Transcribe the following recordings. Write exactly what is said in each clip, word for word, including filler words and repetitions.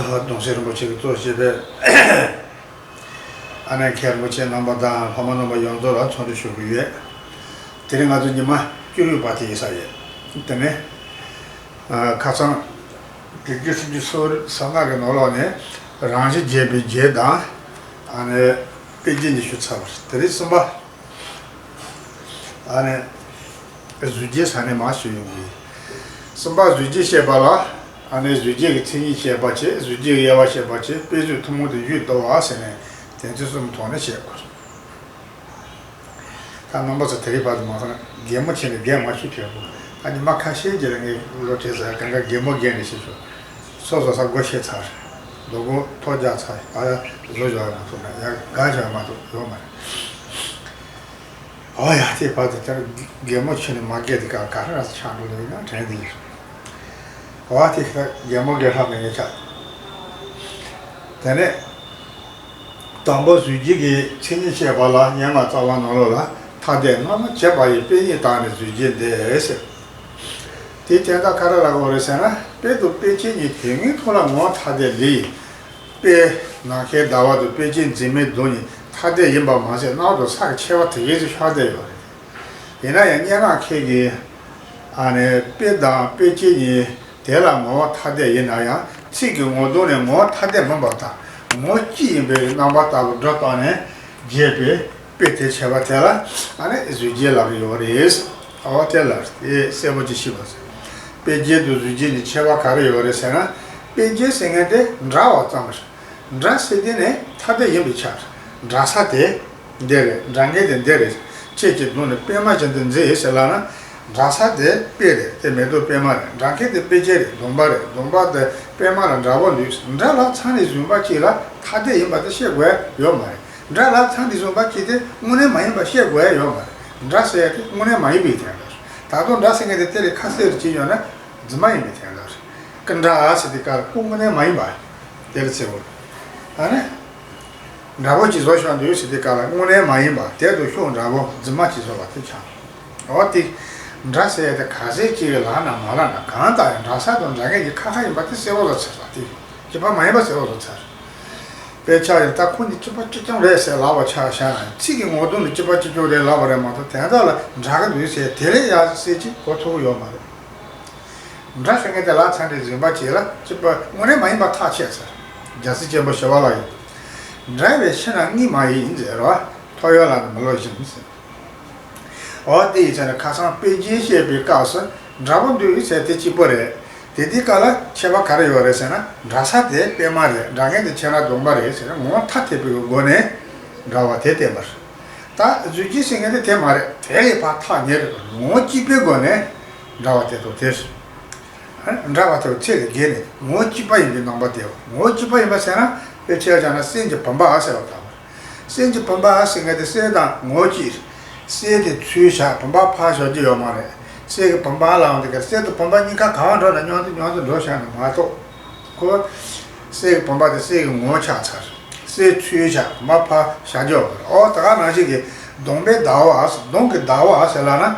གདུང་སྲས་རིན་པོ་ཆེ་གིས་གཙོ་བྱས་པའི་ཨ་ནེ་མཁན་རིན་པོ་ཆེ་རྣམ་པ་དང་ལྷ་མོ་རྣམ་པ་ཡོངས་རྫོགས་ལ་འཚམས་འདྲི་ཞུ་གི་ཡོད། དེ་རིང་ང་ཚོ་ཉི་མ་བཅུ་དྲུག་པ་དེ་ཡིན་ས་རེད། དེ་ནས་ཁ་སང་བདེ་སྐྱིད་སེམས་ཀྱི་གསོ་རིག་གསང་སྔགས་ཀྱི་ནང་ལོགས་ནས་རང་བཞིན་རྒྱས་པའི་རྒྱས་དང་ཨ་ནེ་དཔེ་རྒྱས་གཉིས་ཞུས་ཚར་བ་རེད། དེ་རིང་གསུམ་པ། ཨ་ནི། གཟུགས་རྒྱན་ས་ནས་མར་ཞུ་ཡོང་གི། གསུམ་པ་གཟུགས་རྒྱན་བཤད་པ་ལ། ཨ་ནི་གཟུགས་རྒྱན་གྱི་མཚན་ཉིད་བཤད་པ་བྱས། གཟུགས་རྒྱན་གྱི་དབྱེ་བ་བཤད་པ་བྱས། དཔེ་མཛོད་ཐུན་མོང་དུ་བཞུགས་འདུག་བ་ཟེར་ནས་དོན་ཚན་གསུམ་ཐོག་ནས་བཤད་དགོས། ད་རྣམ་པ་ཚོ་དེ་རིང་བར་དུ་མ་སོང་ན་གད་མོ་བྱས་ནས་རྒན་མ་ཞུ་ཐེབས་དགོས། ད་ཉི་མ་ཁ་ཤས་ཀྱི་རིང་ངས་བློ་བྲེལ་ཟ་གང་ག་གད་མོ་བརྒྱབ་ནས་བཤད་ཆོག་སོ་སོ་ས་སྒོ་ཕྱེ་ཚར། ལོ་གོ་ཐོ་རྒྱག་ཚར། ད་ཡ་བཟོ་བཞག་མ་ཐུབ་ན་ཡ་དགའ་བཞག་མ་ཐུབ་ཡོད་མ་རེད། ཨོ་ཡ་དེ་བར་དུ་དེར་གད་མོ་ཆུ་ནས་མ་བརྒལ་དེ་ག་ག་རེ་ར་ཆགས་འགྲོ་ལེ་ཡིན་ན་དྲན་དེ་ཡིན། ཨོ་དེ་ཁ་གད་མོ་བརྒལ་ལྷག་ནས་ངས་ཆགས། དེ་ནས་དང་པོ་གཟུགས་རྒྱན་གྱི་མཚན་ཉིད་བཤད་པ་ལ་སྙན་ངག་རྩ་བ་ནང་ལོགས་ལ་ཐ་དད་སྣང་བ་བྱེད་པ་ཡི་དཔེ་ཉིད་དག་ནི་གཟུགས་རྒྱན་ཏེ་ཟེར། དེའི་དོན་དག་ག་རེ་ལབ་དགོས་རེད་ཟེར་ན། དཔེ་དང་དཔེ་ཅན་གཉིས་དེ་སྔའི་ཐོག་ལ་ངོ་བོ་ཐ་དད་ལས། དཔེ་ནམ་མཁའི་ཟླ་བ་དང་དཔེ་ཅན་འཛིན་མའི་གདོང་གཉིས་ཐ་དད་ཡིན་པ་མ་ཟད་སྣང་བ་དང་ས་ཀྱི་ཁྱད་པར་དེ་གས་སུ་ཤར་བསྡད་ཡོད་རེད། ཡིན་ན་ཡང་སྙན་ངག་མཁན་གྱིས་ཨ་ནི་དཔེ་དང་དཔེ་ཅན་གཉིས་དེ་ལ་ངོ་བོ་ཐ་དད་ཡིན་ན་ཡང་ཚིག་གི་ངོ་གདོང་ནས་ངོ་བོ་ཐ་དད་མིན་པ་དང་ངོ་བོ་གཅིག་ཡིན་པའི་རྣམ་པ་ལྟ་བུ་སྒྲོ་བཏགས་ནས་བརྗོད་པའི་དཔེ་དེ་བྱས་པ་དེ་ལ་ཨ་ནི་གཟུགས་རྒྱན་ལབ་ཀྱི་ཡོད་རེད། ཨོ་དེ་ལ་དེ་གསལ་པོ་ཅིག་ཤེས་པ་ཟེར། དཔེ་རྒྱན་དང་གཟུགས་རྒྱན་གྱི་ཁྱད་པར་ག་རེ་ཡོད་རེད་ཟེར་ན། དཔེ་རྒྱན་ཟེར་མཁན་དེ་འདྲ་བ་ཙམ་རེད། འདྲ་ཟེར་དེ་ནི་ཐ་དད་ཡིན་པའི་ཕྱིར། འདྲ་ས་དེ་འདི་རེད། འདྲ་མཁན་དེ་འདི་རེད། ཁྱེད་ཀྱི་གདོང་ནི་པད་མ་བཞིན་དུ་མཛེས་ཟེར་ལབ་ན། འདྲ་ས་དེ་དཔེ་རེད། དེ་མེ་ཏོག་པད་མ་རེད། འདྲ་མཁན་དེ་དཔེ་ཅན་རེད། གདོང་པ་རེད། གདོང་པ་དེ་པད་མ་ལ་འདྲ་བོ་འདུག་འདྲ་ལ་ཚང་ནས་བཟུང་བ་གཅིག་ལ་ཐ་དད་ཡིན་པ་དེ་བཤད་དགོས་ཡོད་མ་རེད། འདྲ་ལ་ཚང་ནས་བཟུང་བ་གཅིག་དེ་དངོས་གནས་མ་ཡིན་པ་བཤད་དགོས་ཡོད་མ་རེད། འདྲ་ཟེར་ཡ་དེ་དངོས་གནས་མ་ཡིན་པའི་དོན་དག་རེད། ད་དུང་འདྲ་ཟེར་མཁན་དེ་དེ་ལས་ཁ་གསལ་རུ་བྱེད་ཡོང་ན། རྫུན་མ་ཡིན་པའི་དོན་དག་རེད། ཀུན་འདྲ་ཟེར་དེ་ག་ལ་ཀུན་དངོས་གནས་མ་ཡིན་པ། དེ་ལ་ཚེ་བོ། ཨ་ནི། འདྲ་པོ་ཅིག་བཟོ་ཤོག་འདུག་ཟེར་དེ་ག་ལ་དངོས་གནས་མ་ཡིན་པ་དེ་དུ་ཤོག་འདྲ་པོ་རྫུན་མ་ཅིག་བཟོ་བ་དེ་ཆགས། འོ་དེ། འདྲ་ཟེར་ཡ་དེ་ག་ཚད་ཅིག་ལབ་ན་མ་ལབ་ན་གང་ལྟར་ཡང་འདྲ་ས་དང་འདྲ་མཁན་གྱི་ཁ་ཁ་ཡིན་པ་དེ་གསལ་བོ་ལ་ཚོད་ས་དེ། གཅིག་པ་མ་ཡིན་པ་གསལ་བོ་ལ་ཚོད། དཔེ་ཆ་ཡང་ད་ཁོ་གཉིས་གཅིག་པ་གཅིག་རྐྱང་རེད་ཟེར་ལབ་པ་ཆ་བཞག་ན་ཚིག་གི་ངོ་གདོང་ནི་གཅིག་པ་གཅིག་རྐྱང་རེད་ལབ་པ་རེད་མ་གཏོགས་དོན་དག་ལ་འདྲ་གི་འདུག་ཟེར་དེ་ལས་ཡག་ཟེར་ཅིག་གོ་ཐུབ་ཡོད་མ་རེད། འདྲ་ཟེར་མཁན་དེ་ལ་ཚང་རེ་འཛིན་པ་བྱེད་ལ་གཅིག་པ་དངོས་གནས་མ་ཡིན་པ་ཐག་ཆད་ཟེར། རྒྱལ་སྲས་ཆེན་པོ་ཞི་བ་ལྷ་ཡིས། འདྲ་བའི་ཕྱིར་ན་གཉིས་མ་ཡིན་ཟེར་བ་ཐོ་ཡོད་ལ་ནི་མི་སློབ་བཞིན་ཟེར། འོ་དེ་ཡི་ཚེ་ན་ཁ་སང་དཔེ་རྒྱན་བཤད་པའི་སྐབས་སུ་འདྲ་པོ་འདུག་ཟེར་དེ་གཅིག་པོ་རེད། དེ་དེའི་སྐབས་ལ་ཁྱད་པར་ག་རེ་ཡོད་རེད་ཟེར་ན་འདྲ་ས་དེ་པད་མ་རེད། འདྲ་མཁན་དེ་ཁྱེད་རང་གདོང་པ་རེད་ཟེར་ན་ངོ་བོ་ཐ་དད་པའི་སྒོ་ནས་འདྲ་བ་དེ་བསྟན་པ་རེད། ད་གཟུགས་ཅན་ཟེར་མཁན་དེ་དེ་མ་རེད། དེ་ལས་ཕར་ཐག་ཉེ་རེད། ངོ་བོ་གཅིག་པའི་སྒོ་ནས་འདྲ་བ་དེ་དང་དེ་རེད། འདྲ་བ་དེ་ཚད་ལས་བརྒལ་ནས་ངོ་བོ་གཅིག་པ་ཡིན་པའི་རྣམ་པ་དེ། ངོ་བོ་གཅིག་པ་ཡིན་པ་ཟེར་ན་དཔེ་ཆ་བཞག་ན་སེམས་ཀྱི་བུམ་པ་ཟེར་བ་དང་། སེམས་ཀྱི་བུམ་པ་ཟེར་མཁན་དེ་གསེར་དང་ངོ་བོ་གཅིག་སེམས་དེ་ཚུར་བཞག་བུམ་པ་ཕར་བཞག་རྒྱུ་ཡོད་མ་རེད། གསེར་གྱི་བུམ་པ་ལའང་དེ་ག་གསེར་དང་བུམ་པ་གཉིས་ཀ་གང་འགྲོ་ན་མཉམ་དུ་མཉམ་དུ་འགྲོ་བཞག་ནས་མ་གཏོགས། ཁོ། གསེར་གྱི་བུམ་པ་དེ་གསེར་གྱི་ངོ་བོ་ཆགས་ཚར། གསེར་ཚུར་བཞག་བུམ་པ་ཕར་བཞག་རྒྱུ་ཡོད་མ་རེད། ཨོ་ད་ག་ནང་བཞིན་གྱི་གདོང་པའི་ཟླ་བ། གདོང་གི་ཟླ་བ་ཟེར་ལབ་ན།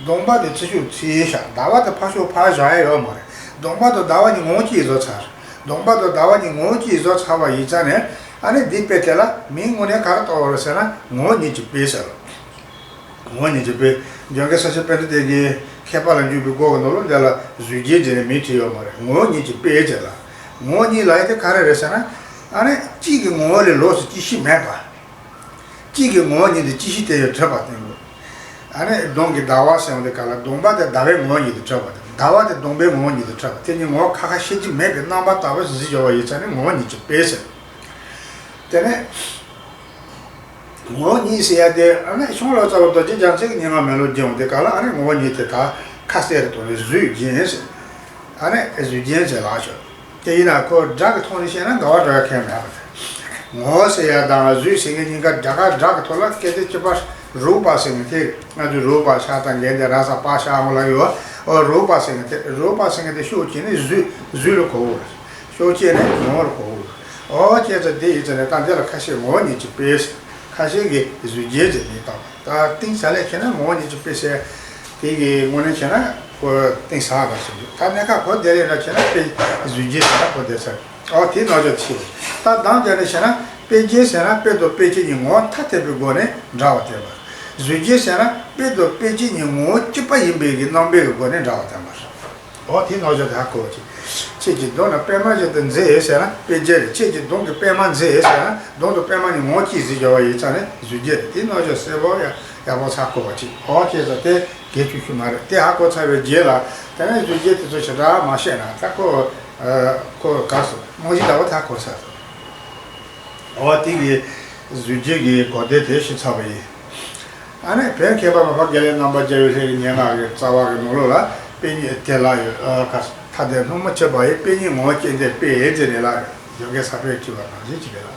གདོང་པ་དེ་ཚུར་ཤོག་ཚུར་བཞག་ཟླ་བ་དེ་ཕར་ཤོག་ཕར་བཞག་ཡ་ཡོད་མ་རེད། གདོང་པ་དང་ཟླ་བ་གཉིས་ངོ་བོ་གཅིག་བཟོ་ཚར། གདོང་པ་དང་ཟླ་བ་གཉིས་ངོ་བོ་གཅིག་བཟོ་ཚར་བ་ཡིན་ཙང་ནས་ཨ་ནི་འདི་དཔེ་དེ་ལ་མིང་དངོས་གནས་ག་རེ་བཏགས་པ་རེད་ཟེར་ན་ངོ་བོ་ཉིད་ཀྱི་དཔེ་ཟེར། ངོ་བོ་ཉིད་ཀྱི་དཔེ། འཇམ་མགོན་ས་སྐྱ་པཎྜི་ཏ་གིས་མཁས་པ་ལ་འཇུག་པའི་སྒོ་གི་ནང་ལོགས་འདི་ལ་གཟུགས་ཅན་ཟེར་ནས་མིང་བྲིས་ཡོད་མ་རེད། ངོ་བོ་ཉིད་ཀྱི་དཔེ་ཟེར་ལ། ངོ་བོ་ཉིད་ལབ་ཡ་དེ་ག་རེ་རེད་ཟེར་ན། ཨ་ནི་གཅིག་གི་ངོ་བོ་ལས་ལོགས་སུ་ཅི་ཞིག་མེད་པ། གཅིག་གི་ངོ་བོ་ཉིད་དེ་ཅི་ཞིག་དེ་ཡང་གྲུབ་པ་སྟོན་དགོས། ཨ་ནི་གདོང་གི་ཟླ་བ་ཟེར་བ་དེ་ག་ལ་གདོང་པ་དེ་ཟླ་བའི་ངོ་བོ་ཉིད་དུ་གྲུབ་པ་དང་ཟླ་བ་དེ་གདོང་པའི་ངོ་བོ་ཉིད་དུ་གྲུབ་པ་དེ་གཉིས་ངོ་བོ་ཁ་ཁ་ཤས་ཅིག་མེད་པའི་རྣམ་པ་ལྟ་བུ་གཟིགས་ཡོད་པ་ཡིན་ཙང་ནི་ངོ་བོ་ཉིད་ཀྱི་དཔེ་ཟེར། དེ་ནས། ངོ་བོ་ཉིད་ཟེར་ཡ་དེ་ཨ་ནི་ཤོང་ལོ་ཙཱ་བ་རྡོ་རྗེ་རྒྱལ་མཚན་གྱི་སྙན་ངག་མེ་ལོང་རྒྱས་ཡོང་དེ་ག་ལ་ཨ་ནི་ངོ་བོ་ཉིད་དེ་ད་ཁ་གསལ་རེ་གཏོང་རེ་གཟུགས་ཅན་ཟེར། ཨ་ནི་གཟུགས་ཅན་ཟེར་ལབ་ཤོག་དེ་ཡིན་ན་ཁོ་སྒྲ་གི་ཐོག་ནས་བཤད་ན་འགལ་བ་འགྲོ་ཡ་ཁྱད་མེད་པ་རེད། ངོ་བོ་ཟེར་ཡ་དང་གཟུགས་ཟེར་མཁན་གཉིས་ཀ་སྒྲ་ག་སྒྲ་གི་ཐོག་ལ་སྐད་དེ་གཅིག་པ་རུ་པ་ཟེར་མཁན་དེ་ང་ཚོས་རུ་པ་ཤ་དང་འགལ་ཏེ་ར་ས་པ་ཤ་འོང་ལ་ཡོད། ཨོ་རུ་པ་ཟེར་མཁན་དེ་རུ་པ་ཟེར་མཁན་དེ་ཤོག་བྱས་ནས་གཟུགས་གཟུགས་ལ་གོ་བོ་རེད། ཤོག་བྱས་ནས་ངོ་བོར་གོ་བོ་རེད། ཨོ་བྱས་ཙང་དེ་ཡིན་ཙང་ནས་ད་འདི་ལ་ཁ་ཤས་ངོ་བོ་ཉིད་ཀྱི་དཔེ་ཟེར། ཁ་ཤས་ཀྱིས་གཟུགས་ཅན་ཟེར་ནས་བཏགས། ད་གཏིང་ཟབ་ལས་བྱས་ན་ངོ་བོ་ཉིད་ཀྱི་དཔེ་ཟེར། དེ་གི་དངོས་གནས་བྱས་ན་ཁོ་གཏིང་ཟབ་ར་ཞིག་འདུག་ད་གནད་ཁ་གོ་བདེ་ལེགས་ར་བྱས་ན་དཔེ་གཟུགས་ཅན་ཟེར་ན་གོ་བདེ་ས་རེད། ཨོ་དེའི་རྣལ་འབྱོར་དེ་ཤེས་དགོས། ད་གདམས་ཀྱང་ནི་བྱས་ན་དཔེ་རྒྱན་ཟེར་ན་དཔེ་དང་དཔེ་ཅན་གཉིས་ངོ་བོ་ཐ་དད་པའི་སྒོ་ནས་འདྲ་བ་བསྟན་པ། བཟོད་རྒྱན་ཟེར་ན་དཔེ་དང་དཔེ་ཅན་གཉིས་ངོ་བོ་གཅིག་པ་ཡིན་པའི་གི་རྣམ་པའི་གི་སྒོ་ནས་འདྲ་བ་བསྟན་པ། ཨོ་དེའི་རྣལ་འབྱོར་དེ་ཧ་གོ་བ་ཅིག་ཁྱེད་ཀྱི་གདོང་ན་པད་མ་བཞིན་དུ་མཛེས་ཟེར་ན་དཔེ་རྒྱན་རེད། ཁྱེད་ཀྱི་གདོང་གི་པད་མ་མཛེས་ཟེར་ན་གདོང་དང་པད་མ་གཉིས་ངོ་བོ་གཅིག་ཟེར་བྱ་བ་ཡིན་ཙང་ནི་བཟོད་རྒྱན་རེད། དེའི་རྣལ་འབྱོར་གསལ་པོ་ཡ་ཡག་པོ་ཧ་གོ་བ་ཅིག་ཨོ་ཁྱེད་ཚོ་དེ་གལ་ཆེ་ཤོས་མ་རེད། དེ་ཧ་གོ་ཚར་བའི་རྗེས་ལ་དེ་ནས་བཟོད་རྒྱན་དེ་ཚོ་ཞེ་དྲག་མ་བཤད་ན་ད་ཁོ་ཁོ་ག་སོ་རྨང་གཞི་འདྲ་བོ་ད་གོ་ཚར་སོང་། འོ་དེ་གི་བཟོད་རྒྱན་གྱི་གོ་དོན་དེ་ཤེས་ཚར་བ་ཡིན། ཨ་ནི་བོད་མཁས་པ་མ་པ་དགེ་ལེགས་རྣམ་པར་རྒྱལ་བའི་ལྷ་ཡི་སྙན་ངག་གི་རྩ་བ་གི་ནང་ལོགས་ལ་དཔེ་རྙིང་དེ་ལ་ཡོད། ཨ་ཁ་ཐ་དད་སྣང་མ་མཆིས་པ་ཡི་དཔེ་རྙིང་ངོ་བོ་སྐྱེ་མཐའི་དཔེ་ཟེར་ནས་ལ་ཡོད། ཡོ་གའི་ས་པའི་བྲིས་པ་ནང་བཞིན་གྱི་རེད་ལ།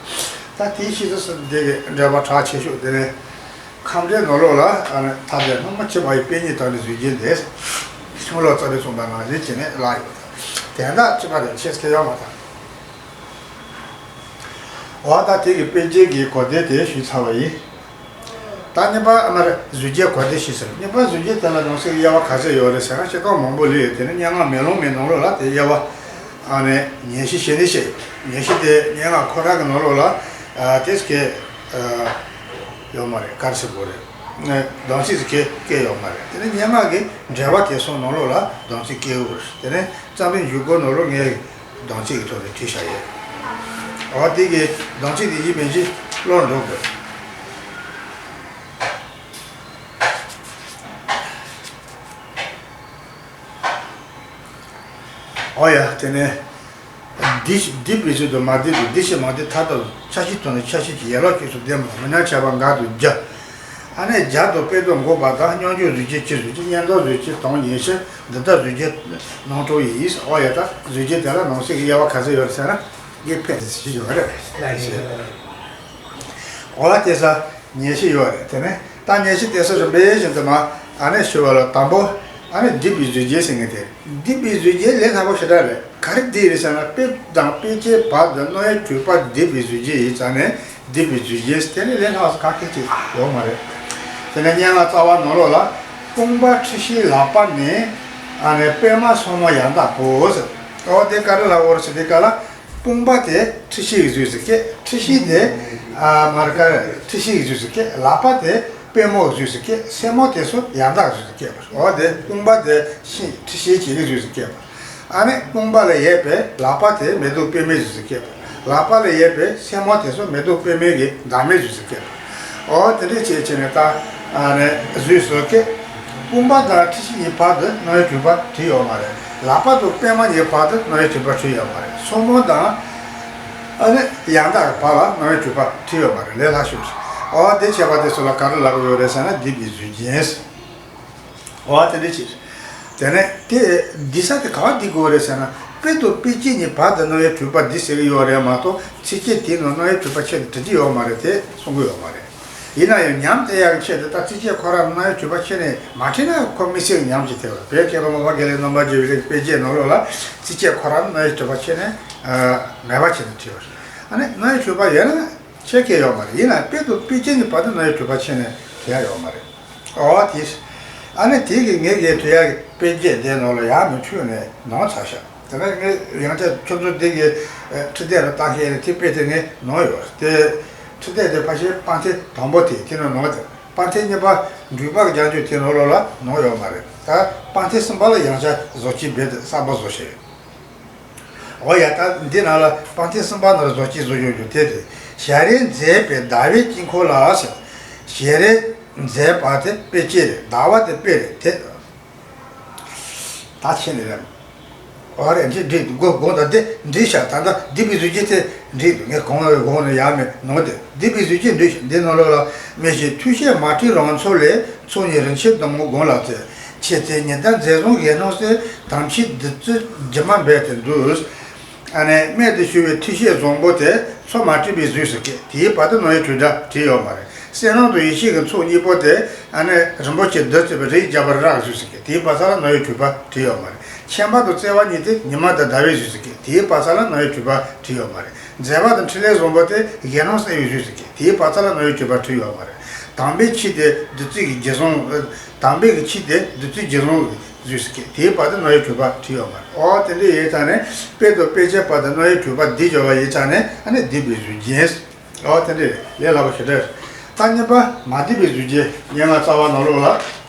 ད་དེའི་ཕྱིས་སུ་འདི་གི་འགྲེལ་པ་གྲགས་ཆེ་ཤོས་དེ་ནི། ཁམས་འགྲེལ་ནང་ལོགས་ལ་ཨ་ནི་ཐ་དད་སྣང་མ་མཆིས་པ་ཡི་དཔེ་རྙིང་དག་ནི་བཟོད་རྒྱན་འདི། ཤིང་ལོ་ཙཱ་བས་གསུངས་པ་ནང་བཞིན་བྱས་ནས་ལ་ཡོད། དེ་འདྲ་ཅི་པ་རེད། ཤེས་སྐལ་ཡོད་མ་ཐག་འོ་ད་དེ་གི་དཔེ་རྒྱན་གྱི་གོ་དོན་དེ་ཞུས་ཚར་བ་ཡིན། ད་གཉིས་པ་ཨ་མ་རེད། བཟོད་རྒྱན་གོ་དོན་ཞུས་ཟེར། གཉིས་པ་བཟོད་རྒྱན་དེ་ལ་ནང་གསེས་དབྱེ་བ་ག་ཚོད་ཡོད་རེད་ཟེར་ན་བཤད་སྟངས་མང་པོ་ལས་ཡོད། དེ་ནི་སྙན་ངག་མེ་ལོང་མའི་ནང་ལོགས་ལ་དེ་དབྱེ་བ་ཨ་ནི་ཉན་ཞིབ་བྱས་ནས་བཤད་ཡོད། ཉན་ཞིབ་དེ་སྙན་ངག་ཁོ་རང་གི་ནང་ལོགས་ལ་ཨ་དེ་སྐད་ཨ་ཡོད་མ་རེད། ག་རེ་ཟེར་དགོས་རེད། ཨ་གདམས་ཚིག་ཟེར་མཁན་སྐད་ཡོད་མ་རེད། དེ་ནི་སྙན་ངག་གི་འགྲེལ་པ་དེ་ཚོ་ནང་ལོགས་ལ་གདམས་ཚིག་སྐད་ཡོད་རེད། དེ་ནི་བརྩམས་པའི་འཇུག་སྒོ་ནང་ལོགས་ངས་གདམས་ཚིག་གི་ཐོག་ནས་བྲིས་བཞག་ཡོད། འོ་དེ་གི་གདམས་ཚིག་དེ་ཡིན་མིན་གྱི་བློར་འགྲོ་དགོས། འོ་ཡ་དེ་ནས། འདི་ཞེས་འདི་པའི་ཚུལ་དུ་མ་བསྡུས་ཏེ། འདི་ཞེས་མ་བསྡུས་མཐའ་དག་ཆ་ཤས་དང་ནི་ཆ་ཤས་ཀྱི་ཡན་ལག་གཅིག་སུ་ལྡན་པ་དང་། མི་སྣང་བྱ་བ་འགའ་དང་བརྒྱ། ཨ་ནི་བརྒྱ་དང་དཔེ་དང་འགོག་པ་དང་། སྙོམས་འཇུག་བཟོད་རྒྱན་སྤྱི་བཟོད་རྒྱན། སྙན་དར་བཟོད་རྒྱན་དང་ཉན་ཞིབ། འདི་ལྟར་བཟོད་རྒྱན་རྣམ་གྲངས་ཡིན། འོ་ཡ་ད་བཟོད་རྒྱན་དེ་ལ་ནང་གསེས་ཀྱི་དབྱེ་བ་ག་ཚོད་ཡོད་ཟེར་ན་ངས་ཕལ་ཆེར་ཞིག་ཡོད་རེད། ལགས་སོ། འོ་དེ་ས། ཉན་ཞིབ་ཡོད་རེད། དེ་ནས་ད་ཉན་ཞིབ་དེ་ཚོ་རིམ་པས་བཞིན་དུ་མ་ཨ་ནི་ཞུ་བ་ལ་དང་པོ་ཨ་ནི་སྡིག་པའི་བཟོད་རྒྱན་ཟེར་མཁན་དེ་རེད། སྡིག་པའི་བཟོད་རྒྱན་ལས་སླ་པོ་ཞེ་དྲག་རེད། ག་རེ་སྡིག་རེད་ཟེར་ན་དཔེ་དང་དཔེ་ཅན་བར་དུ་རྣམ་དབྱེ་དྲུག་པ་སྡིག་པའི་བཟོད་རྒྱན་ཡིན་ཙང་ནས་སྡིག་པའི་བཟོད་རྒྱན་དེ་ལས་ལས་སླ་བ་ག་གེ་ཅིག་ཡོད་མ་རེད། དེ་ནས་སྙན་ངག་རྩ་བ་ནང་ལོགས་ལ་དཔུང་པ་འཁྲི་ཤིང་ལག་པ་ནི་ཨ་ནི་པད་མ་སོར་མོ་ཡང་དག་གོ་ཟེར། ཨོ་དེ་ག་རེ་ལབ་ཡོད་རེད་ཟེར་དུས་སྐབས་ལ། དཔུང་པ་དེ་འཁྲི་ཤིང་གི་གཟུགས་སུ་སྐྱེས། འཁྲི་ཤིང་དེ་ཨ་མར་ཀ་འཁྲི་ཤིང་གི་གཟུགས་སུ་སྐྱེས། ལག་པ་དེ་པད་མོ་གི་གཟུགས་སུ་སྐྱེས། སེན་མོ་དེ་ཚོ་ཡང་དག་གི་གཟུགས་སུ་སྐྱེས་པ། འོ་དེ་དཔུང་པ་དེ་ཤིང་འཁྲི་ཤིང་གི་གཟུགས་སུ་སྐྱེས་པ། ཨ་ནི་དཔུང་པ་ལ་ཡོད་པའི་ལག་པ་དེ་མེ་ཏོག་པད་མའི་གཟུགས་སུ་སྐྱེས་པ། ལག་པ་ལ་ཡོད་པའི་སེན་མོ་དེ་ཚོ་མེ་ཏོག་པད་མའི་གི་འདབ་མའི་གཟུགས་སུ་སྐྱེས་པ། འོ་དེ་འདྲ་བྱས་བྱས་ནས་ད་ཨ་ནི་གཟུགས་སུ་སྐྱེས། དཔུང་པ་དང་འཁྲི་ཤིང་གཉིས་བར་དུ་རྣམ་དབྱེ་དྲུག་པ་བྲིས་ཡོད་མ་རེད། ལག་པ་དང་པད་མ་གཉིས་བར་དུ་རྣམ་དབྱེ་དྲུག་པ་བྲིས་ཡོད་མ་རེད། སོར་མོ་དང་ཨ་ནི་ཡང་དག་གི་བར་ལ་རྣམ་དབྱེ་དྲུག་པ་བྲིས་ཡོད་མ་རེད། ལས་སླ་ཤོས་རེད། འོ་དེ་བྱས་པ་དེ་ཚོ་ལ་ག་རེ་ལབ་ཀྱི་ཡོད་རེད་ཟེར་ན་སྡིག་པའི་གཟུགས་ཅན། འོ་དེ་འདྲ་ཅིག་དེ་ནས་དེ་སྡིག་ས་དེ་ག་བ་སྡིག་དགོས་རེད་ཟེར་ན་དཔེ་དང་དཔེ་ཅན་གཉིས་བར་དུ་རྣམ་དབྱེ་དྲུག་པ་སྡིག་ཟེར་གྱི་ཡོད་རེད་མ་གཏོགས་ཚིགས་བཅད་དེའི་ནང་རྣམ་དབྱེ་དྲུག་པ་ཕྱེ་ནས་བྲི་རྒྱུ་ཡོད་མ་རེད། དེ་གསུང་གི་ཡོད་མ་རེད། ཡིན་ན་ཡང་ཉམས་བསྟེན་ཡག་གི་ཆེད་དུ་ད་ཚིགས་བཅད་ཁོ་རང་རྣམ་དབྱེ་དྲུག་པ་ཕྱེ་ནས་མ་བྲིས་ན་ཁོ་མི་སྲིད་ཉམས་ཀྱི་དེ་བ་བོད་མཁས་པ་མ་པ་དགེ་ལེགས་རྣམ་པར་རྒྱལ་བའི་ལྷ་ཡི་དཔེ་རྒྱན་ནང་ལོགས་ལ་ཚིགས་བཅད་ཁོ་རང་རྣམ་དབྱེ་དྲུག་པ་ཕྱེ་ནས་མེད་པ་བྱས་ནས་བྲིས་པ་རེད། ཨ་ནི་རྣམ་དབྱེ་དྲུག་པ་ཡོད་ན་ཆེ་གེ་ཡོད་མ་རེད། ཡིན་ན་དཔེ་དང་དཔེ་ཅན་གྱི་བར་དུ་རྣམ་དབྱེ་དྲུག་པ་ཕྱེ་ནས་བྲིས་ཡག་ཡོད་མ་རེད། ཨོ་དེ། ཨ་ནི་དེ་གི་ངེད་ཀྱི་བྲིས་ཡག་གི་དཔེ་རྒྱན་དེ་ནང་ལ་ཡག་མི་འཁྲུལ་ནས་ནོར་ཚར་ཤག་དེ་ནས་ངས་ཡང་བསྐྱར་ཁྱོད་ཚོ་འདི་གི་ཨ་ཁྲི་སྟེགས་ལ་བཏང་ཤེས་ནས་དེ་དཔེ་དེ་ངས་ནོར་ཡོད་རེད། དེ་ཁྲི་སྟེགས་དེ་ཕལ་ཆེར་པང་གདན་དང་པོ་དེ་དེ་ནས་ནོར་དེ། པང་གདན་གཉིས་པ་འགྲུལ་པ་གི་རྒྱན་ཆོས་དེ་ནང་ལོགས་ལ་ནོར་ཡོད་མ་རེད། ད་པང་གདན་གསུམ་པ་ལ་ཡང་བསྐྱར་བཟོ་བཅོས་རྦད་དེ་གསར་པ་བཟོ་བྱས་ཡོད། འོ་ཡ། ད་འདི་ནང་ལ་པང་གདན་གསུམ་པ་ནང་ལ་བཟོ་བཅོས་བཟོ་ཡོད་རྒྱུ་དེ་རེད། ཞལ་རས་མཛེས་པའི་ཟླ་བའི་དཀྱིལ་འཁོར་ལ་ཟེར། ཞལ་རས་མཛེས་པ་དེ་དཔེ་ཅན་རེད། ཟླ་བ་དེ་དཔེ་རེད་དེ། ད་ཕྱིན་ནས་རེད། འོ་རེད། འདི་འགྲིག་འདུག་དགོངས་དགོངས་དག་འདི་འགྲིག་ཤག་ད་ལྟ་སྡིག་པའི་གཟུགས་ཅན་དེ་འགྲིག་འདུག་ངས་གོང་ལ་གོང་ལ་ཡག་མེད་ནོར་དེ་སྡིག་པའི་གཟུགས་ཅན་འགྲིག་ཤག་འདི་ནང་ལོགས་ལ་མི་ཞིག་མཐུ་ཆེན་མ་བསྒྲིབས་རང་ཚོགས་ལས། ཚོགས་གཉིས་རིན་ཆེན་གཏུམ་མོ་དགུང་ལ་བསྩལ། ཆེ་ཚེ་ཉི་ཟླ་མཛེས་བཟང་གཞན་སྣང་གསལ། དམ་ཆོས་བདུད་རྩི་སྒྱུ་མ་འབད་དེ་འདུད། ཨ་ནི་རྨད་དུ་བྱུང་བའི་མཐུ་ཆེན་བཟང་པོ་དེ་མཚོ་མ་འཁྲུགས་པའི་གཟུགས་སུ་སྐྱེས། དེའི་བར་དུ་རྣམ་དབྱེ་དྲུག་སྒྲ་བྲིས་ཡོད་མ་རེད། བསོད་ནམས་དང་ཡེ་ཤེས་ཀྱི་ཚོགས་གཉིས་པོ་དེ་ཨ་ནི་རིན་པོ་ཆེ་བདུད་རྩི་བའི་རིའི་རྒྱལ་པོ་རི་རབ་གཟུགས་སུ་སྐྱེས། དེའི་བར་ས་ལ་རྣམ་དབྱེ་དྲུག་པ་བྲིས་ཡོད་མ་རེད། མཁྱེན་པ་དང་བརྩེ་བ་གཉིས་དེ་ཉི་མ་དང་ཟླ་བའི་གཟུགས་སུ་སྐྱེས། དེའི་བར་ས་ལ་རྣམ་དབྱེ་དྲུག་པ་བྲིས་ཡོད་མ་རེད། མཛེས་པ་དང་འཕྲིན་ལས་བཟང་པོ་དེ་གཞན་སྣང་གསལ་བའི་གཟུགས་སུ་སྐྱེས། དེའི་བར་ས་ལ་རྣམ་དབྱེ་དྲུག་པ་བྲིས་ཡོད་མ་རེད། དང་པོའི་ཕྱིར་དེ་བསྡུ་ཚིག་གི་རྗེས་གསུམ། དང་པོའི་གི་ཕྱིར་དེ་བསྡུ་ཚིག་རྗེས་གསུམ་གྱི་བཟོས་ཟེར་གི། དེའི་བར་དུ་རྣམ་དབྱེ་གྲུབ་པ་བྲིས་ཡོད་མ་རེད། ཨོ་དེ་འདྲ་ཡོད་ཙང་ནས་དཔེ་དང་དཔེ་བྱད་བར་དུ་རྣམ་དབྱེ་གྲུབ་པ་བསྡུས་བྱས་པ་ཡོད་ཙང་ནས་ཨ་ནི་བསྡུས་པའི་གཟུགས་ཅན། ཨོ་དེ་འདྲ་ལས་སླ་པོ་ཞེ་དྲག་རེད། ད་གཉིས་པ་མ་བསྡུས་པའི་གཟུགས་ཅན། སྙན་ངག་རྩ་བ་ནང་ལོགས་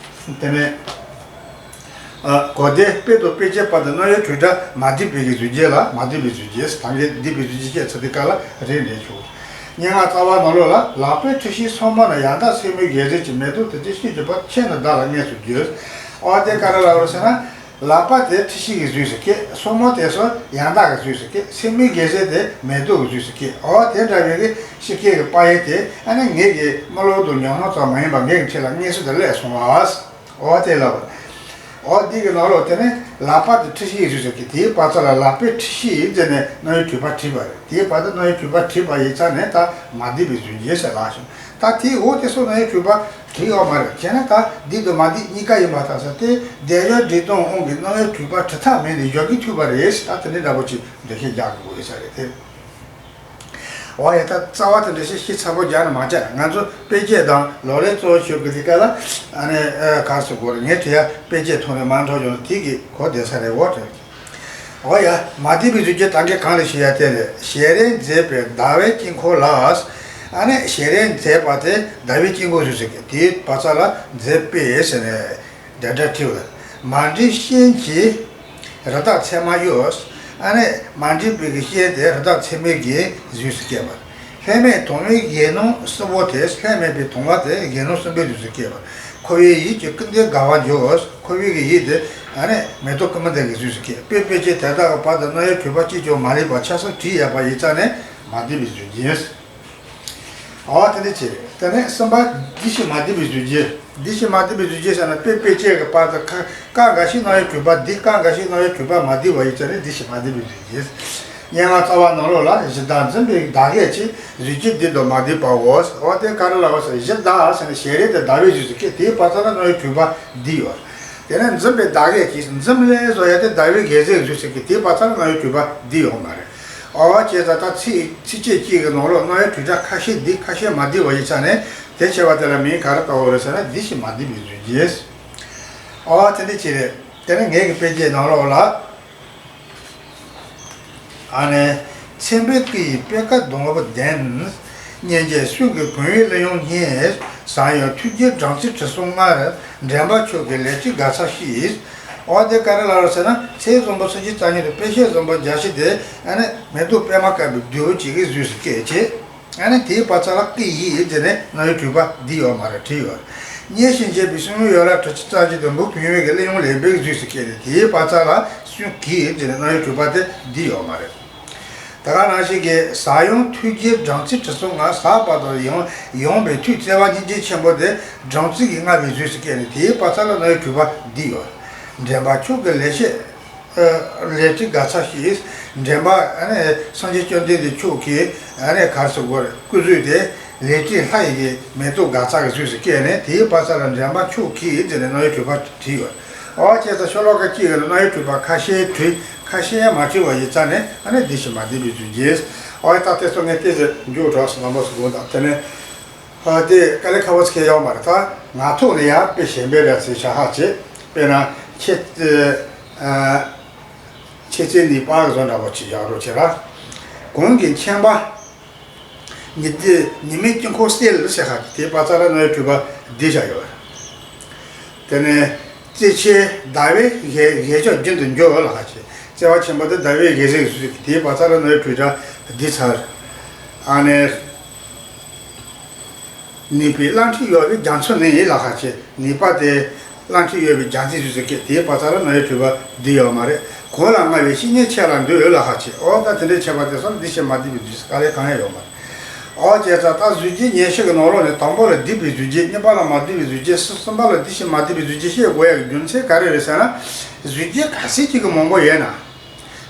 ལ་དེ་ནས། ཨ། གོ་བདེ། དཔེ་དང་དཔེ་བྱད་བར་དུ་རྣམ་དབྱེ་གྲུབ་མཐའ་མ་བསྡུས་པའི་གི་གཟུགས་ཅན་ལ་མ་བསྡུས་པའི་གཟུགས་ཅན། ད་གིན་བསྡུས་པའི་གཟུགས་ཅན་བཤད་ཚར་དུས་སྐབས་ལ་རེད་འདྲ་བྱུང་། སྙན་ངག་རྩ་བ་ནང་ལོགས་ལ་ལག་པའི་འཁྲི་ཤིང་སོར་མོ་ནི། ཡང་དག་སེན་མོའི་རྒྱན་ཟེར་གྱི། མེ་ཏོག་དེ་ཚོའི་ཤེས་བྱེད་པ། ཁྱེད་ནི་བདག་ལ་མངོན་སུམ་གྱུར། ཨོ་དེ་ག་རེ་ལབ་རེད་ཟེར་ན། ལག་པ་དེ་འཁྲི་ཤིང་གི་གཟུགས་སུ་སྐྱེས། སོར་མོ་དེ་ཚོ་ཡང་དག་གི་གཟུགས་སུ་སྐྱེས། སེན་མོའི་རྒྱན་ཟེར་དེ་མེ་ཏོག་གི་གཟུགས་སུ་སྐྱེས། ཨོ་དེ་འདྲ་བའི་གི་ཤེས་མཁན་གྱི་དཔག་ཡས་དེ་ཨ་ནི་ངེད་ཀྱི་རྨི་ལམ་དང་ཉོན་མོངས་ཙམ་མ་ཡིན་པ་ངེད་ཀྱི་འཁྲིས་ལ་མངོན་སུམ་དུ་སླེབས་སོང་བ། ཨོ་དེ་ལ། ཨོ་འདི་གི་ནང་ལོགས་དེ་ནས་ལག་པ་དེ་འཁྲི་ཤིང་གི་གཟུགས་སུ་སྐྱེས། དེའི་བར་མཚམས་ལ་ལག་པའི་འཁྲི་ཤིང་ཟེར་ནས་རྣམ་དབྱེ་གྲུབ་པ་བྲིས་པ་རེད། དེའི་བར་དུ་རྣམ་དབྱེ་གྲུབ་པ་བྲིས་པ་ཡིན་ཙང་ནས་ད་མ་བསྡུས་པའི་གཟུགས་ཅན་ཟེར་ལབ་བྱུང་། ད་དེའི་འོག་དེ་ཚོ་རྣམ་དབྱེ་གྲུབ་པ་བྲིས་ཡོད་མ་རེད། བྱས་ན་ད་བསྡུས་དང་མ་བསྡུས་གཉིས་ཀ་ཡིན་པ་ལྟ་ས་དེ་སྡེབ་སྦྱོར་སྒྲིག་སྟངས་དབང་གིས་རྣམ་དབྱེ་གྲུབ་པ་བྲི་ཐབས་མེད་ནས་བཞག་གི་ཐུབ་པ་རེད། ད་དེ་འདྲའི་འདྲ་པོ་ཅིག་འགྲེལ་བཤད་རྒྱག་དགོས་ཡོད་ས་རེད་དེ། འོ་ཡ། ད་རྩ་བ་དེ་འདྲ་ཞིག་ཤེས་ཚ་པོ་རྒྱག་ན་མ་བྱ། ང་ཚོ་དཔེ་བྱད་དང་ལག་ལེན་གཙོ་བོ་ཞུ་གི་དེ་ག་ལ་ཨ་ནི་ཨ་ག་རེ་ཟེར་དགོས་རེད། ངས་དྲི་ཡ་དཔེ་བྱད་ཐོག་ནས་མ་འགྲོ་ཡོང་ན་དེ་གི་གོ་བདེ་ས་རེད། འོ་དེ། འོ་ཡ། མ་བསྡུས་པའི་གཟུགས་ཅན་ད་གིན་གང་ལ་ཞུ་ཡ་དེ་རེད། ཞལ་རས་མཛེས་པའི་ཟླ་བའི་དཀྱིལ་འཁོར་ལ། ཨ་ནི་ཞལ་རས་མཛེས་པ་དེ་ཟླ་བའི་དཀྱིལ་འཁོར་གཟུགས་སུ་སྐྱེས། དེའི་བར་མཚམས་ལ་མཛེས་པའི་ཟེར་ནས། དེ་འདྲ་བྲིས་པ། མ་འདྲིས་ཤན་གྱི་རི་དྭགས་ཚེར་མ་གཡོ། ཨ་ནི་མ་འདྲིས་པའི་གི་ཤན་དེ་རི་དྭགས་ཚེར་མའི་གི་གཟུགས་སུ་སྐྱེས་པ། ལྷད་མེད་དྭངས་མའི་གཞོན་ནུ་གསུམ་པོ་དེ། ལྷད་མེད་པའི་དྭངས་མ་དེ་གཞོན་ནུ་གསུམ་པོའི་གཟུགས་སུ་སྐྱེས་པ། ཁོ་བོའི་ཡིད་ཀྱི་ཀུན་ལྡན་དགའ་བ་འཇོ། ཁོ་བོའི་གི་ཡིད་དེ་ཨ་ནི་མེ་ཏོག་ཀུན་ལྡན་གྱི་གཟུགས་སུ་སྐྱེས། དཔེ་དཔེ་ཅན་དེ་དག་གི་བར་དུ་རྣམ་དབྱེ་གྲུབ་པ་གཅིག་ཀྱང་མ་ལུས་པ་ཆ་ཚང་བྲིས་ཡོད་པ་ཡིན་ཙང་ནས་མ་བསྡུས་པའི་གཟུགས་ཅན། འོ་དེ་འདྲ་བྱས། དེ་ནས་གསུམ་པ་བསྡུས་ཤིང་མ་བསྡུས་པའི་གཟུགས་ཅན། བསྡུས་ཤིང་མ་བསྡུས་པའི་གཟུགས་ཅན་ཟེར་ན་དཔེ་དཔེ་ཅན་གྱི་བར་དུ་ཁ་ཀ་འགའ་ཞིག་རྣམ་དབྱེ་གྲུབ་པ་བསྡུས། ཀ་འགའ་ཞིག་རྣམ་དབྱེ་གྲུབ་པ་མ་བསྡུས་པ་ཡིན་ཙང་ནས་བསྡུས་ཤིང་མ་བསྡུས་པའི་གཟུགས་ཅན། སྙན་ངག་རྩ་བ་ནང་ལོགས་ལ་གཞི་བདག་འཛིན་པའི་བདག་གིས་ཀྱི་གཟུགས་ཅན་བསྡུས་དང་མ་བསྡུས་པའོ། འོ་དེ་ག་རེ་ལབ་པ་ཟེར། གཞི་བདག་ཟེར་ན་ཞལ་རས་དེ་ཟླ་བའི་གཟུགས་སུ་སྐྱེས། དེའི་བར་མཚམས་ལ་རྣམ་དབྱེ་གྲུབ་པ་བསྡུས་ཡོད། དེ་ནས་འཛིན་པའི་བདག་གིས་ཀྱི་འཛིན་ལས་བཟོ་ཡ་དེ་ཟླ་བའི་རྒྱལ་མཚན་གཟུགས་སུ་སྐྱེས། དེའི་བར་མཚམས་ལ་རྣམ་དབྱེ་གྲུབ་པ་བསྡུས་ཡོད་མ་རེད། འོ་བྱས་ཙང་ད་ཚིག་ཚིགས་བཅད་གཅིག་གི་ནང་ལོགས་རྣམ་དབྱེ་གྲུབ་མཐའ་ཁ་ཤས་བསྡུས་ཁ་ཤས་མ་བསྡུས་པ་ཡིན་ཙང་ནས་དེ་བྱས་པ་དེ་ལ་མིང་ག་རེ་བཏགས་པ་རེད་ཟེར་ན་བསྡུས་ཤིང་མ་བསྡུས་པའི་གཟུགས་ཅན། འོ་དེ་འདྲ་ཅིག་རེད། དེ་ནས་ངེད་ཀྱི་དཔེ་རྒྱན་ནང་ལོགས་ལ། ཨ་ནི། མཚན་དཔེའི་སྐུ་ཡི་པད་དཀར་སྡོང་པོ་ལྡན། སྙན་འཇེབས་གསུང་གི་བུང་བའི་གླུ་དབྱངས་སྙན། ཟབ་ཡངས་ཐུགས་རྒྱུད་སྦྲང་རྩིའི་དྲི་བསུང་མངར། འདྲེན་པ་མཆོག་གི་ལེགས་བྲིས་དགའ་ཚལ་ཞིག། འོ་དེ་ག་རེ་ལབ་རེད་ཟེར་ན་ཚེས་བཟང་པོ་སུམ་ཅུ་རྩ་གཉིས་དང་དཔེ་བྱད་བཟང་པོ་བརྒྱད་ཅུ་དེ་ཨ་ནི་མེ་ཏོག་པད་མ་དཀར་པོའི་རྡེའུ་གཅིག་གི་གཟུགས་སུ་སྐྱེས་བྱས། ཨ་ནི་དེའི་བར་མཚམས་ལ་སྐུ་ཡི་ཟེར་ནས་རྣམ་དབྱེ་གྲུབ་པ་བསྡུས་ཡོད་མ་རེད། བྲིས་ཡོད། སྙན་ཞིང་འཇེབས་པའི་གསུང་གླུ་ཡན་ལག་དྲུག་ཅུ་རྩ་གཅིག་དང་འབུམ་བུང་བའི་གླུ་དབྱངས་ལེགས་པའི་གཟུགས་སུ་སྐྱེས་ནས་དེའི་བར་མཚམས་ལ་གསུང་གི་ཟེར་ནས་རྣམ་དབྱེ་གྲུབ་པ་དེ་བསྡུས་ཡོད་མ་རེད། ད་ག་ནང་བཞིན་གྱི་ཟབ་ཡངས་ཐུགས་རྒྱུད་སྦྲང་རྩིའི་དྲི་བསུང་མངར། ཟབ་པ་དང་ཡངས་ཡངས་པའི་ཐུགས་བརྩེ་བ་སྙིང་རྗེ་ཆེན་པོ་དེ་སྦྲང་རྩི་གིས་མངར་བའི་གཟུགས་སུ་སྐྱེས་ནས་དེའི་བར་མཚམས་ལ་རྣམ་དབྱེ་གྲུབ་པ་བསྡུས་ཡོད། འདྲེན་པ་མཆོག་གི་ལེགས་བཤད། ཨ། ལེགས་བྲིས་དགའ་ཚལ་ཞིག། འདྲེན་པ་ཨ་ནི་སངས་རྒྱས་བཅོམ་ལྡན་འདས་མཆོག་གི་ཨ་ནི་ག་རེ་ཟེར་དགོས་རེད། སྐུ་གཟུགས་དེ་ལེགས་བྲིས་ལྷ་ཡི་གི་མེ་ཏོག་དགའ་ཚལ་གྱི་གཟུགས་སུ་སྐྱེས་ནས་དེའི་བར་མཚམས་ལ་འདྲེན་པ་མཆོག་གི་ཟེར་ནས་རྣམ་དབྱེ་གྲུབ་པ་བྲིས་ཡོད། འོ་བྱས་ཙང་ཤོ་ལོ་ཀ་གཅིག་གི་རྣམ་དབྱེ་གྲུབ་པ་ཁ་ཤས་བྲིས་ཁ་ཤས་མ་བྲིས་པ་ཡིན་ཙང་ནས་ཨ་ནི་བསྡུས་ཤིང་མ་བསྡུས་པའི་གཟུགས་ཅན། འོ་ད་དེ་ཚོ་ངས་ཏོག་ཙམ་མཇུག་གྲོགས་སུ་མང་པོ་ཞིག་དགོངས་དག་དེ་ནས། ཨ། དེ་དཀའ་ལས་ཁག་པོ་ཞིག་ཡོད་མ་རེད། ད་ངག་ཐོག་ནས་ཡང་དཔེ་གཞན་པའི་ར་ཚིག་བྱ་ཧ་ཅེ། དཔེར་ན་ཁྱེད་ཨ་ཁྱེད་ཚེ་ནི་པ་གི་བཟོ་འདྲ་པོ་ཅིག་ཡག་རོགས་བྱེད་ར། གོང་གི་མཁྱེན་པ། ཉི་ཟླ་ཉི་མའི་དཀྱིལ་འཁོར་གསལ་ཟེར་ཧ་ཅེ། དེའི་བར་མཚམས་ལ་རྣམ་དབྱེ་གྲུབ་པ་བསྡུས་བཞག་ཡོད་རེད། དེ་ནས་བརྩེ་ཆེན་ཟླ་བའི་ཞལ་ཞལ་ཕྱོགས་རྒྱུན་དུ་འཇོ་ལ་ཧ་ཅེ། བརྩེ་བ་ཆེན་པོ་དེ་ཟླ་བའི་ཞལ་ཟེར་གྱི་དེའི་བར་མཚམས་ལ་རྣམ་དབྱེ་གྲུབ་པ་བསྡུས་ཚར། ཨ་ནི། ནུས་པའི་རླབས་ཕྲེང་གཡོ་བའི་རྒྱ་མཚོ་ནི་ལ་ཧ་ཅེ། ནུས་པ་དེ་རླབས་ཕྲེང་གཡོ་བའི་རྒྱ་མཚོའི་གཟུགས་སུ་སྐྱེས། དེའི་བར་མཚམས་ལ་རྣམ་དབྱེ་གྲུབ་པ་བསྡུས་ཡོད་མ་རེད། གོང་ལ་མངའ་བའི་བཤེས་གཉེན་ཁྱེད་ལ་འདུད་ལ་ཧ་ཅེ། འོ་ད་དེ་འདྲའི་ཁྱད་པར་དེ་ཚོ་བསྡུས་ཤིང་མ་བསྡུས་པའི་བསྡུས་ས་དཀའ་ལས་གང་ཡང་ཡོད་མ་རེད། འོ་བྱས་ཙང་ད་གཟུགས་ཅན་ཉེར་བཞི་གི་ནང་ལོགས་ནས་དང་པོ་ལ་བསྡུས་པའི་གཟུགས་ཅན། གཉིས་པ་ལ་མ་བསྡུས་པའི་གཟུགས་ཅན། གསུམ་པ་ལ་བསྡུས་ཤིང་མ་བསྡུས་པའི་གཟུགས་ཅན་བཤད་དགོས་ཡག་གི་རྒྱུ་མཚན་ག་རེ་རེད་ཟེར་ན། གཟུགས་ཅན་ག་ཚད་ཅིག་གི་མང་པོ་ཡོད་ན།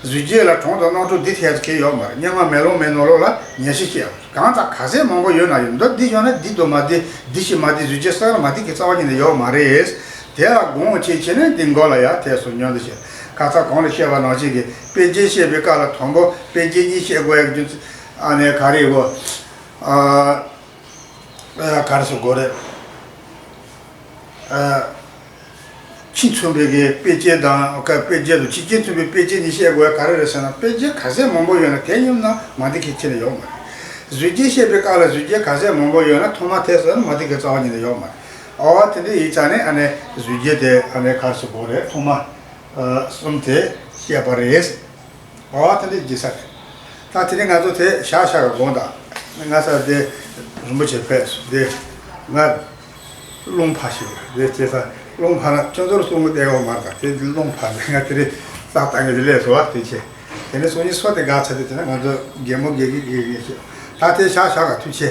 གཟུགས་ཅན་ལ་གྲངས་དང་རྣམ་གྲངས་བསྡུ་ཐུབ་ཡག་གི་ཡོད་མ་རེད། སྙན་ངག་མེ་ལོང་མའི་ནང་ལོགས་ལ་ཉེར་བཞི་བཤད་ཡོད། གང་ལྟར་ག་ཚད་མང་པོ་ཡོད་ན་ཡོད་མདོར་བསྡུས་བཞག་ན་བསྡུས་དང་མ་བསྡུས། བསྡུས་ཤིང་མ་བསྡུས། གཟུགས་ཅན་གསར་མ་བསྡུས་ཀྱི་རྩ་བ་ཉིད་ནས་ཡོད་མ་རེད། དེ་ལ་དགོངས་བྱས་བྱས་ནས་འདི་མགོ་ལ་ཡར་ཐེབས་སོང་། ཉོན་དུ་ཆེ། ཁ་ཚ་གོང་ལ་བཤད་པ་ནང་བཞིན་གྱི་དཔེ་རྒྱན་བཤད་པའི་སྐབས་ལ་དང་པོ་དཔེ་རྒྱན་གཉིས་བཤད་དགོས་ཡག་གི་རྒྱུ་མཚན་ཨ་ནི་ག་རེ་ཡོད། ཨ། ཨ་ག་རེ་ཟེར་དགོས་རེད། ཨ་ཕྱི་མཚོན་པའི་གི་དཔེ་ཅན་དང་། ཀ་དཔེ་བརྒྱད་དང་ཕྱི་རྐྱེན་མཚོན་པའི་དཔེ་ཅན་གཉིས་བཤད་དགོས་ཡ་ག་རེ་རེད་ཟེར་ན། དཔེ་ཅན་ག་ཚད་མང་པོ་ཡོད་ན་དེ་མཉམ་ན་མ་ཏི་ཁའི་ཁྱེར་ནས་ཡོད་མ་རེད། གཟུགས་ཅན་བཤད་པའི་སྐབས་ལ་གཟུགས་ཅན་ག་ཚད་མང་པོ་ཡོད་ན་ཐོག་མ་དེ་ཟེར་ན་མ་ཏི་ཁའི་རྩ་བ་ཉིད་ནས་ཡོད་མ་རེད། ཨོ་དེ་འདྲ་ཡིན་ཙང་ནས་ཨ་ནི་གཟུགས་ཅན་དེ་ཨ་ནི་ག་རེ་ཟེར་དགོས་རེད། ཐོག་མ་ཨ་གསུམ་དེ་བཤད་པ་རེད། ཨོ་དེ་འདྲ་ཡིན་ས་རེད། ད་དེ་ནས་ང་ཚོ་དེ་བཞག་བཞག་གི་དགོངས་དག་ང་ས་དེ་རིན་པོ་ཆེ་ཕེབས་སོང་དེ། ང་རླུང་འཕར་ཞིག་རེད་ཅེས་ས། རླུང་འཕར་ན་ཁྱོད་ཚོར་གསུང་གི་བསྡད་ཡོད་མ་རེད། ད་དེ་རླུང་འཕར་ནས་ང་དེ་རིང་ལྟ་ལྟ་གི་དེ་ལས་སོ་བ་དེ་ཆེ། དེ་ནས་སང་ཉིན་སོ་དེ་འགག་ཚར་དེ་དེ་ན་ང་ཚོ་གད་མོ་བགད་གི་བགད་གི་ཞིག་ད་དེ་བཞག་བཞག་ག་ཐུགས་ཆེ།